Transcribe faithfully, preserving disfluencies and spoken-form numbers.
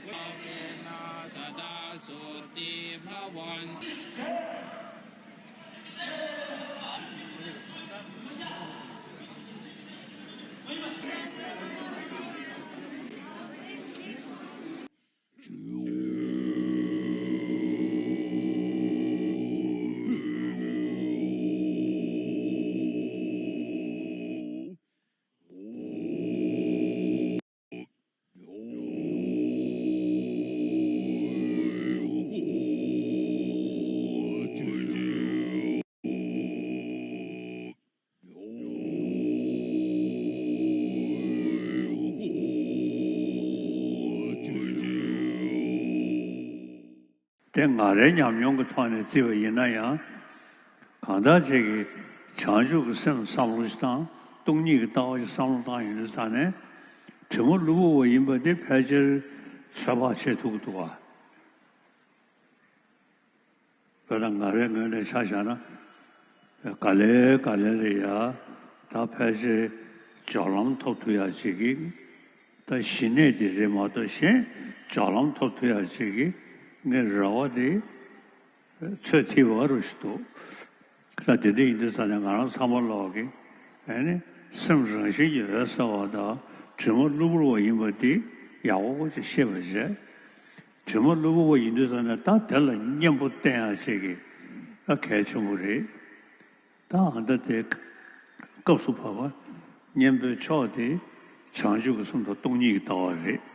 सदा सोत्थि भवन्तु। དེ་ང་རའི་ཉམས་མྱོང་གི་ཐོག་ནས་བརྩིས་པ་ཡིན་ན་ཡང་། གང་ལྟར་ཅིག་གིས་བྱང་ཆུབ་ཀྱི་སེམས་བསམ་བློ་ཞིག་བཏང་། སྟོང་ཉིད་ཀྱི་ལྟ་བ་ཞིག་བསམ་བློ་བཏང་ཡོང་དུས་ཙང་ནས། དྲི་མ་གློ་བུར་བ་ཡིན་པ་དེ་ཕལ་ཆེར་ཚོད་དཔག་བྱེད་ཐུབ་ཀྱི་འདུག་ག། དཔེར་ན་ང་རའི་ངོས་ནས་ཆ་བཞག་ན། ག་ལེ་ག་ལེ་རེད་ཡ། ད་ཕལ་ཆེར་སྦྱོར་ལམ་ཐོབ་ཐུབ་ཡ་ཅིག་གི། ད་གཞི་གནས་དེ་རེད་མ་གཏོགས་གཞན་སྦྱོར་ལམ་ཐོབ་ཐུབ་ཡ་ཅིག་གི་ངའི་རེ་བ་དེ་ཚོད་ཐིག་པ་རུ་ཞིག་འདུག། ད་དེ་འདྲ་ཡིན་དུས་ཙང་ནས་ང་རང་ཚང་མ་ལོག་གི། ཨ་ནི་སེམས་རང་བཞིན་གྱིས་འོད་གསལ་བ་དང་དྲི་མ་གློ་བུར་བ་ཡིན་པ་དེ་ཡག་པོ་ཅིག་ཤེས་པ་བྱས། དྲི་མ་གློ་བུར་བ་ཡིན་དུས་ཙང་ནས་ད་དེ་ལ་གཉེན་པོ་བསྟེན་ཡ་ཅིག་གི་ཨ་གལ་ཆེན་པོ་རེད། ད་ཨ་ད་དེ་སྐབས་སུ་བབ་པ་གཉེན་པོའི་མཆོག་དེ་བྱང་ཆུབ་ཀྱི་སེམས་དང་སྟོང་ཉིད་ཀྱི་ལྟ་བ་རེད།